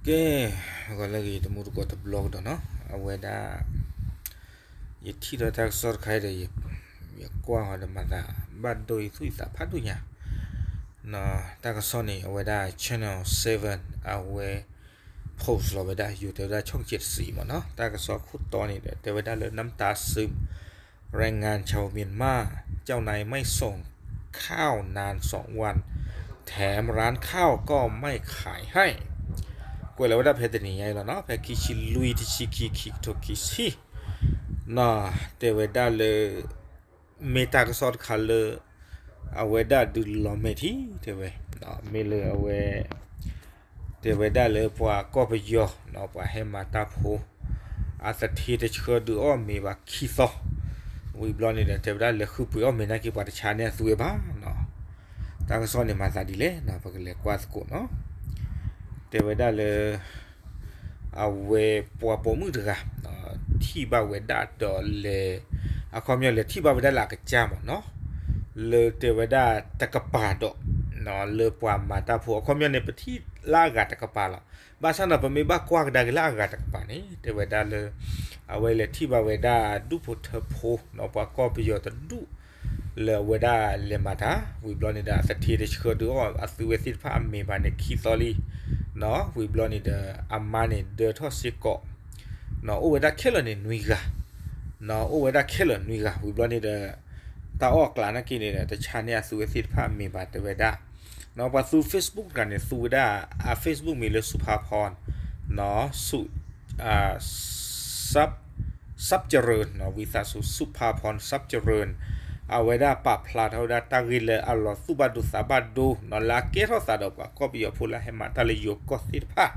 ကဲ, ဂီၤလၢအဂ့ၤ တမူတကိးတဘျီကဒီးနီၤ, အဝဲဒၣ် ယထံၣ်ဒီးတၢ်ကစီၣ်တခါအံၤဒီး ယကွၢ်ဃီဒီးမၤသးဘၣ်ဒိအံၤသူၣ်အံၤသးဖးဒိၣ်ညါ, တၢ်ကစီၣ်န့ၣ် အဝဲဒၣ် Channel seven အဝဲ post လီၤဝဲဒၣ် ယိၤတဲဝဲဒၣ် ဆီၣ်ကၠဲးတစံးမ့ၢ်နီၤ, တၢ်ကစီၣ်ခိၣ်တီန့ၣ်ဒီး တဲဝဲဒၣ်လၢ น้ำตาซึม แรงงานชาวเมียนมา เจ้านายไม่ส่งข้าวนานสองวัน แถมร้านข้าวก็ไม่ขายให้ ကွဲးလီၤဝဲဒၣ်ဖဲတနံၤညါအံၤလီၤနီၤ, ဖဲခံဆံလွံၢ် တဆံခံ ခံကထိခံဆံ, တဲဝဲဒၣ်လၢ မ့ၢ်တၢ်ကစီၣ်တခါလၢ အဝဲဒၣ်ဒုးလီၤမဲာ်ထံ တဲဝဲ, မ့ၢ်လၢအဝဲ တဲဝဲဒၣ်လၢပှၤကီၢ်ပယီၤ ပှၤဟဲမၤတၢ်ဖိ အသထ့တဆှၢဒုးအီၣ်မ့ၤဘၣ်ခံသီ, ဝံၤဘျီန့ၣ်ဒီး တဲဝဲဒၣ်လဲၤဃုပှ့ၤအီၣ်မ့ၤနာ်က့ ပှၤတဆါန့ၢ်အသုဝဲဘၣ်နီၤ, တၢ်ကစီၣ်န့ၣ်မၤသးဒ်လဲၣ်နီၤ ပကလဲၤကွၢ်သကိးနီၤ, တဲဝဲဒၣ်လၢ အဝဲပှၤပိာ်မုၣ်တဂၤ ထံၣ်ဘၣ်ဝဲဒၣ်ဒီးလဲၤ အခီပညီလဲၤထံၣ်ဘၣ်ဝဲဒၣ်လၢအကစၢ်မ့ၢ်နီၤ, လၢတဲဝဲဒၣ်တကပၤဒီး လၢပှၤမၤတၢ်ဖိ အခီပညီန့ၣ် ပထံၣ်လၢအဂၤတကပၤလီၤ, ဘၣ်ဆၣ်နီၤ ပမ့ၢ်ဘၣ်ကွၢ်ကဒါက့ၤလၢအဂၤတကပၤန့ၣ် တဲဝဲဒၣ်လၢ အဝဲလဲၤထံၣ်ဘၣ်ဝဲဒၣ်ဒူၣ်ဖိထၢဖိ ပှၤကီၢ်ပယီၤတဒူၣ် လၢအဝဲဒၣ်လဲၤမၤတၢ်, ဝံၤဘျီန့ၣ်ဒီး အသထ့တဆှၢဒုးအီၣ်အသုဝဲသ့ၣ်တဖၣ်အမ့ၤဘၣ်န့ၣ်ခံသီလံ, ဝံၤဘျီန့ၣ်ဒီး အမါန့ၣ်ဒၢထီၣ်စ့ၢ်ကီး, အိၣ်ဝဲဒၣ်ခဲလၢာ်န့ၣ်နွံဂၤ, အိၣ်ဝဲဒၣ်ခဲလၢာ်နွံဂၤ ဝံၤဘျီန့ၣ်ဒီး တၢ်အီၣ်အကျးနာ်က့န့ၣ်ဒီး တဆါန့ၢ်အသုဝဲသ့ၣ်တဖၣ်အမ့ၤဘၣ်တဲဝဲဒၣ်, ပှၤသူ Facebook တဂၤန့ၣ် သူဝဲဒၣ် အ Facebook မံၤလၢ สุภาพร สุ ทรัพย์เจริญ ဝံသးစူၤ สุภาพร ทรัพย์เจริญ အဝဲဒၣ်ပာ်ဖျါထီၣ်ဝဲဒၣ်တၢ်ဂ့ၢ်လၢအလီၤသူၣ်ဘၣ်ဒိသးဘၣ်ဒိ လၢအကဲထီၣ်သးဒီးပှၤကီၢ်ပယီၤဖိလၢဟဲမၤတၢ်လၢယိၤကီၢ်သ့ၣ်တဖၣ်,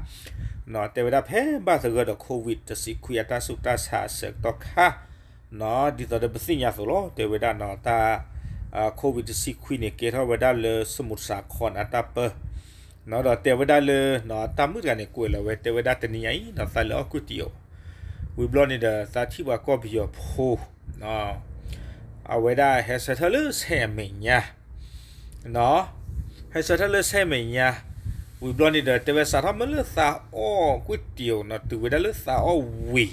တဲဝဲဒၣ်ဖဲဘၣ်သဂၢၢ်ဒီး COVID တဆံခွံအတၢ်ဆူးတၢ်ဆါအဆၢကတီၢ်ခါ ဒ်သိးဒီးပသ့ၣ်ညါအသိးလီၤ တဲဝဲဒၣ်နီၤ တၢ် COVID တဆံခွံန့ၣ် ကဲထီၣ်ဝဲဒၣ်လၢ สมุทรสาคร အတၢ်ပၢ ဒီးတဲဝဲဒၣ်လၢ တၢ်မုၣ်တဂၤန့ၣ် ကွဲးလီၤဝဲ တဲဝဲဒၣ်တနံၤညါအံၤနီၤ သးလဲၤအီၣ်ကွံာ်တံာ်အီၤ, ဝံၤဘျီန့ၣ်ဒီး သးထံၣ်ပှၤကီၢ်ပယီၤဖိ အဝဲဒၣ်ဟဲဆၢထၢၣ်လၢဆဲးအမဲာ်ညါ ဟဲဆၢထၢၣ်လၢဆဲးအမဲာ်ညါ, ဝံၤဘျီန့ၣ်ဒီး တဲဝဲစးထီၣ်မ့ၢ်လၢသးအီၣ်ကွံာ်တံာ်အီၤနီၤ တုၤဝဲဒၣ်လၢသးအီၣ်ဝံၤ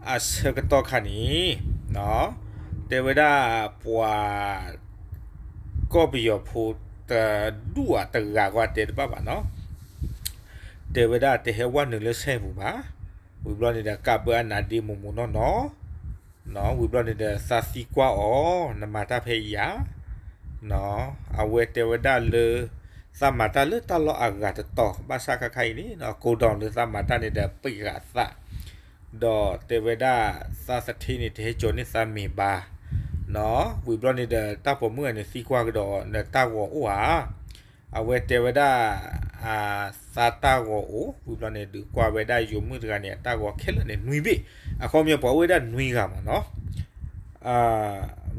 အဆၢကတီၢ်ခါန့ၣ် တဲဝဲဒၣ်ပှၤ ကီၢ်ပယီၤဖိတဒူၣ်အတဂၤဂီၢ်တဲတဘၣ်ဘၣ်နီၤ, တဲဝဲဒၣ်တဟဲဝဲနုာ်လၢဆဲးပူၤဘၣ်, ဝံၤဘျီန့ၣ်ဒီး ကးဘၢအနါဒ့မိၢ်မိၢ်နီၢ်နီၢ် ဝံၤဘျီန့ၣ်ဒီး သးသံကွၢ်အီၤ နမၤတၢ်ဖဲအံၤဧါ, အဝဲတဲဝဲဒၣ်လၢ သးမၤတၢ်လၢတၢ်လီၢ်အဂၤတတီၤ ဘၣ်ဆၣ်ခါခါအံၤန့ၣ် ကိးဒီးလၢသးမၤတၢ်န့ၣ်ဒီး ပံးဂၤသး ဒီးတဲဝဲဒၣ် သးသထ့န့ၣ် တဟဲကၠီၤန့ၢ်သးမ့ၤဘၣ်, ဝံၤဘျီန့ၣ်ဒီး တၢ်ပိာ်မုၣ်ဂၤန့ၣ် သံကွၢ်ကဒီး နတၢ်ဂီၤအိၣ်ဧါ, အဝဲတဲဝဲဒၣ် သးတၢ်ဂီၤအိၣ်, ဝံၤဘျီန့ၣ် ဒုးကွၢ်ဝဲဒၣ်ယိၤမုၣ်တဂၤန့ၣ် အတၢ်ဂီၤခဲလၢာ်န့ၣ်နွံဘ့ၣ်, အခီပညီပှၤအိၣ်ဝဲဒၣ်နွံဂၤမ့ၢ်နီၤ,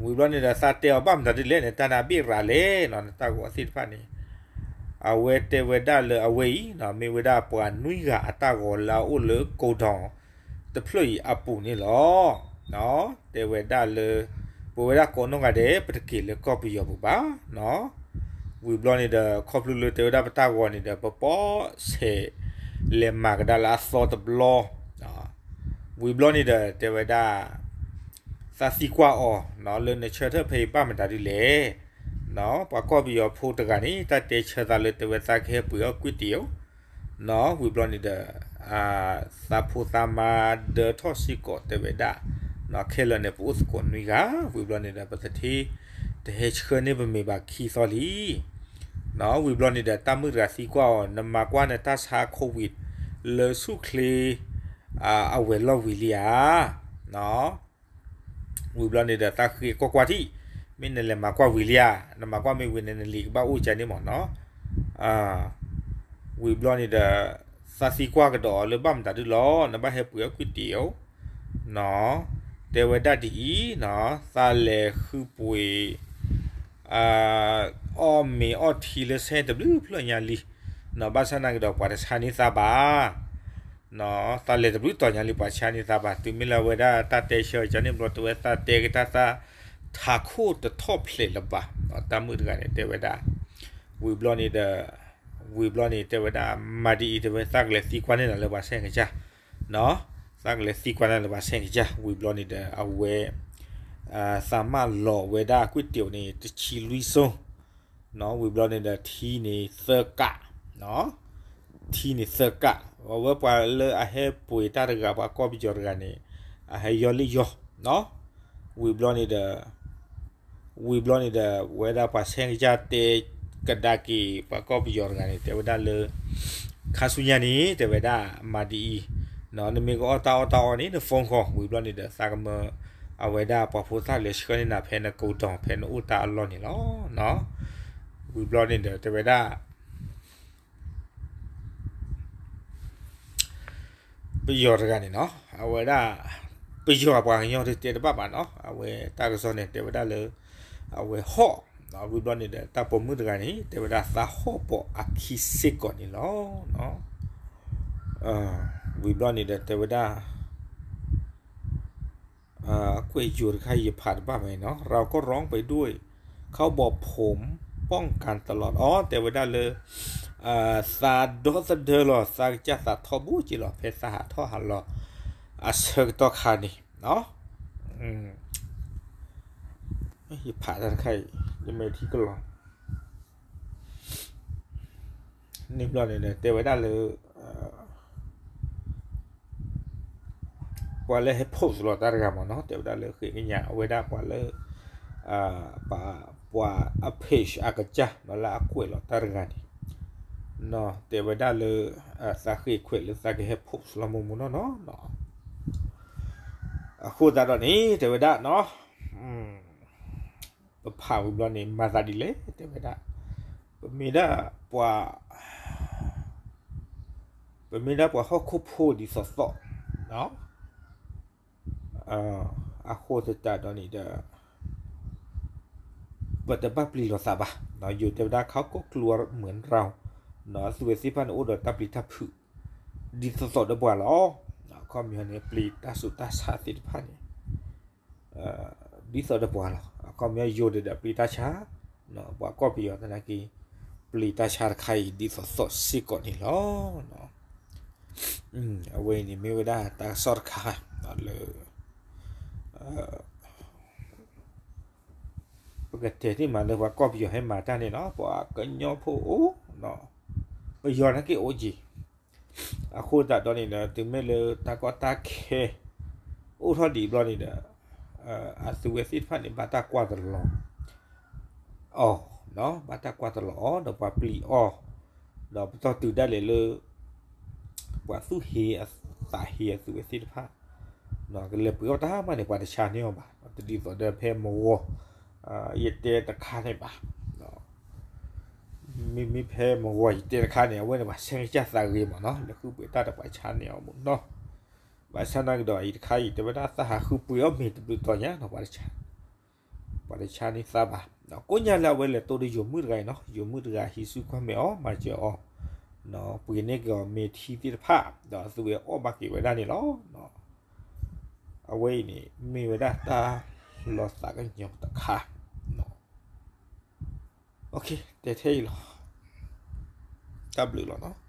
ဝံၤဘျီန့ၣ်ဒီး သးတဲအီၤဘၣ်မတၤဒ်လဲၣ်န့ၣ် တၢ်နဘ့ၣ်ရၤလဲၣ်နီၤ နတၢ်ဂီၤသ့ၣ်တဖၣ်န့ၣ်, အဝဲတဲဝဲဒၣ်လၢအဝဲအံၤ မ့ၢ်ဝဲဒၣ်ပှၤနွံဂၤအတၢ်ဂီၤလၢအအိၣ်လၢကိးဒီး တဖျၢၣ်အံၤအပူၤန့ၣ်လီၤ. တဲဝဲဒၣ်လၢ ပဝဲဒၣ်ကိးနီၢ်ဂၤဒဲး ပတက့ၤလၢကီၢ်ပယီၤပူၤဘၣ်, ဝံၤဘျီန့ၣ်ဒီး ခီဖျိလၢတဲဝဲဒၣ်ပတၢ်ဂီၤန့ၣ်ဒီး ပပိာ်ဆဲး လဲၤမၤကဒါလၢအသီတဘျီ, ဝံၤဘျီန့ၣ်ဒီး တဲဝဲဒၣ် သးသံကွၢ်အီၤ လၢနဆၢထၢၣ်ဖဲအံၤဘၣ်မတၤဒ်လဲၣ်, ပှၤကီၢ်ပယီၤဖိတဂၤန့ၣ် တၢ်တဲဆၢသးလၢတဲဝဲသးကဟဲပှ့ၤအီၣ်ကွံာ်တံာ်အီၤ, ဝံၤဘျီန့ၣ်ဒီး သးဖိသးမါဒၢထီၣ်စ့ၢ်ကီးတဲဝဲဒၣ်, ခဲလၢာ်န့ၣ် ပအိၣ်သကိးနွံဂၤ, ဝံၤဘျီန့ၣ်ဒီး ပသထ့ တဟဲဆှၢန့ၢ်ပမ့ၤဘၣ်ခံသီလံ. ဝံၤဘျီန့ၣ်ဒီး တၢ်မုၣ်တဂၤသံကွၢ်အီၤ နမၤကွၢ်နတၢ်ဆါ COVID လၢဆူၣ်ချ့ အဝဲၤလီၢ်ဝံၤလံဧါ. ဝံၤဘျီန့ၣ်ဒီး သးဃ့ကွၢ်ကွၢ်ထံၣ်, မ့ၢ်နလဲၤမၤကွၢ်ဝံၤလံဧါ, နမၤကွၢ်မ့ၢ်ဝံၤန့ၣ် နလံာ်ကဘၣ်အိၣ်ကန့ၣ်မ့ၢ်နီၤ. ဝံၤဘျီန့ၣ်ဒီး သးသံကွၢ်ကဒီးအီၤလၢဘၣ်မတၤဒုလီၤ, နဘၣ်ဟဲပှ့ၤအီၣ်ကွံာ်တံာ်အီၤ, တဲဝဲဒၣ်ဒ်အံၤ, သးလဲၤဃုပှ့ၤ အီၣ်မ့ၤအီၣ်ထံလၢဆဲးတဘျုးဖျၢၣ်ညါလံ, ဘၣ်ဆၣ်နာ်က့ဒီး ပှၤတဆါန့ၢ်သးဘၣ် သးလဲၤတဘျုးတီၤညါလံ ပှၤဆါန့ၢ်သးဘၣ်, တုၤမ့ၢ်လၢအဝဲဒၣ်တၢ်တဲဆၢကန့ၣ်ဘျီ တဲဝဲသးတဲကတၢ်သးထးခိၣ်တထီၣ်ဖျဲးလၢၤဘၣ်, တၢ်မုၣ်တဂၤန့ၣ်တဲဝဲဒၣ်, ဝံၤဘျီန့ၣ်ဒီး ဝံၤဘျီန့ၣ် တဲဝဲဒၣ် မၤဒ်အံၤ တဲဝဲ သးကလဲၤသံကွၢ်န့ၢ်နၤလၢပှၤဆဲးကစၢ်, သးကလဲၤသံကွၢ်န့ၢ်လၢပှၤဆဲးကစၢ် ဝံၤဘျီန့ၣ်ဒီး အဝဲ သးမၢလီၤဝဲဒၣ်ကွံာ်တ့ၢ်န့ၣ် တဆံလွံၢ်စိ, ဝံၤဘျီန့ၣ်ဒီး ထံန့ၣ်သၢကး, ထံန့ၣ်သၢကး, အဝဲပှၤလၢအဟဲပှ့ၤတၢ်တဂၤ ပှၤကီၢ်ပယီၤတဂၤန့ၣ် အဟဲယီၢ်လံယီၢ်, ဝံၤဘျီန့ၣ်ဒီး ဝံၤဘျီန့ၣ်ဒီး ဝဲဒၣ်ပှၤဆဲးကစၢ်တဲကဒါက့ၤ ပှၤကီၢ်ပယီၤတဂၤန့ၣ် တဲဝဲဒၣ်လၢ ခါဆူညါန့ၣ် တဲဝဲဒၣ် မၤဒ်အံၤ, နမ့ၢ်ကအီၣ်တၢ်အီၣ်တၢ်အီန့ၣ် န phone call ဝံၤဘျီန့ၣ်ဒီး သးကမၢ အဝဲဒၣ်ပှၤဖိသၣ်လဲၤဆှၢန့ၢ်နၤဖဲနကိးတီၤ ဖဲနအိၣ်တၢ်အလီၢ်န့ၣ်လီၤ. ဝံၤဘျီန့ၣ်ဒီး တဲဝဲဒၣ် ပယီၤတဂၤန့ၣ်နီၤ, အဝဲဒၣ် ပယီၤပှၤကညီတတဲတဘၣ်ဘၣ်နီၤ, အဝဲတၢ်ကစီၣ်န့ၣ် တဲဝဲဒၣ်လၢ အဝဲဟီၣ်, ဝံၤဘျီန့ၣ်ဒီး တၢ်ပိာ်မုၣ်တဂၤန့ၣ် တဲဝဲဒၣ်သးဟီၣ်ပိာ်အခံစ့ၢ်ကီးန့ၣ်လီၤ. ဝံၤဘျီန့ၣ်ဒီး တဲဝဲဒၣ် ကွဲးယိၤတခါအံၤ ယဖးတဘၣ်မးနီၤ, เราก็ร้องไปด้วย เขาบอกผมป้องกันตลอด အီ တဲဝဲဒၣ်လၢ သးဒီသဒၢလီၤ သးကစၢ်သးထီဘိက့ၤလီၤ ဖဲသးဟးထီၣ်ဟးလီၤ အဆၢကတီၢ်ခါန့ၣ်, ယဖးတၢ်တခါအံၤ ယမဲာ်ထံကလီၤ န့ၣ်ဘျီန့ၣ်ဒီး တဲဝဲဒၣ်လၢ ပှၤလၢဟဲ post လီၤတၢ်တဂၤမးနီၤ, တဲဝဲဒၣ်လၢဃ့ကညး အဝဲဒၣ်ပှၤလၢ ပှၤအ page အကစၢ်နီၤ လၢအကွဲးလီၤတၢ်တဂၤန့ၣ်, တဲဝဲဒၣ်လၢ သးဃ့ခွဲးလၢသးကဟဲ post လီၤမူမူနီၢ်နီၢ်နီၤ, အဃိသတးဒီးန့ၣ် တဲဝဲဒၣ်နီၤ ပဖးဝံၤဘျီန့ၣ် မၤသးဒ်လဲၣ် တဲဝဲဒၣ်, ပမ့ၢ်ဒၣ်ပှၤ ပမ့ၢ်ဒၣ်ပှၤဟီၣ်ခိၣ်ဖိဒ်သိးသိး, အဃိသတးဒီးန့ၣ်ဒီး ပတဘၣ်ပျံၤလိာ်သးဘၣ်, ယိၤတဲဝဲဒၣ် เขาก็กลัวเหมือนเรา အသုဝဲသ့ၣ်တဖၣ်န့ၣ် အိၣ်ဒီးတၢ်ပျံၤတၢ်ဖုး ဒ်သိးသိးဒီးပှၤလီၤ, အခီပညီန့ၣ် ပျံၤတၢ်ဆူးတၢ်ဆါသ့ၣ်တဖၣ်န့ၣ် ဒ်သိးဒီးပှၤလီၤ, အခီပညီယိၤဒီး ပျံၤတၢ်ဆါ, ပှၤကီၢ်ပယီၤသနာ်က့ ပျံၤတၢ်ဆါတခါအံၤ ဒ်သိးသိးစ့ၢ်ကီးန့ၣ်လီၤ. အဝဲအံၤန့ၣ်မ့ၢ်ဝဲဒၣ်တၢ်ကစီၣ်တခါ လၢ ပကတဲန့ၢ်မးလၢပှၤကီၢ်ပယီၤဟဲမၤတၢ်န့ၣ်နီၤ ပှၤကညီဖိအိၣ်, ပယီၤနာ်က့အိၣ်က့ၤ, အဃိသတးဒီးန့ၣ်ဒီး တုၤမ့ၢ်လၢတၢ်ကီတၢ်ခဲ အိၣ်ထီၣ်ဒံးဘျီန့ၣ်ဒီး အသုဝဲသ့ၣ်တဖၣ်န့ၣ် ဘၣ်တၢ်ကွၢ်တလီၤအီၤ, ဘၣ်တၢ်ကွၢ်တလီၤအီၤ ဒီးပှၤပျံၤအီၤ, ဒီးပတီၢ်တုၤဒၣ်လဲာ်လၢ ပှၤသူၣ်ဟ့အသးဟ့အသုဝဲသ့ၣ်တဖၣ် ကလဲၤပှ့ၤအီၣ်တၢ်မးန့ၣ် ပှၤတဆါန့ၢ်အီၤဘၣ်, တဒ်သိးဒီးဖဲမဝီၤ ယတဲတခါန့ၣ်ဘၣ်, မ့မ့ၢ်ဖဲမဝီၤယတဲတခါန့ၣ် အဝဲန့ၣ် ပှၤဆဲးကစၢ်သးဂ့ၤမးနီၤ လဲၤဃုပှ့ၤတၢ်ဒီးပှၤဆါန့ၢ်အီၤမးနီၤ, ဘၣ်ဆၣ်နာ်က့ဒီးအံၤတခါအံၤ တဲဝဲဒၣ်သးဟးဃုပှ့ၤအီၣ်မ့ၤတဘျုးတီၤညါနီၤ ပှၤတဆါန့ၢ်သးဘၣ်, ကိးညါလၢအဝဲလဲၤတိၢ်ဒီးယိၤမုၣ်တဂၤအံၤနီၤ ယိၤမုၣ်တဂၤဟံးစုကွၢ်မဲာ်အီၤ မၤစၢၤအီၤ, ပှ့ၤန့ၢ်က့ၤအီၤမ့ၤထံသ့ၣ်တဖၣ် ဒီးအသုဝဲအီၣ်ဘၣ်က့ၤဝဲဒၣ်န့ၣ်လီၤ. အဝဲအံၤန့ၣ် မ့ၢ်ဝဲဒၣ်တၢ်လီၤသးကညီၤတခါ, တဲထဲအံၤလီၤ, တၢ်ဘျုးလီၤနီၤ.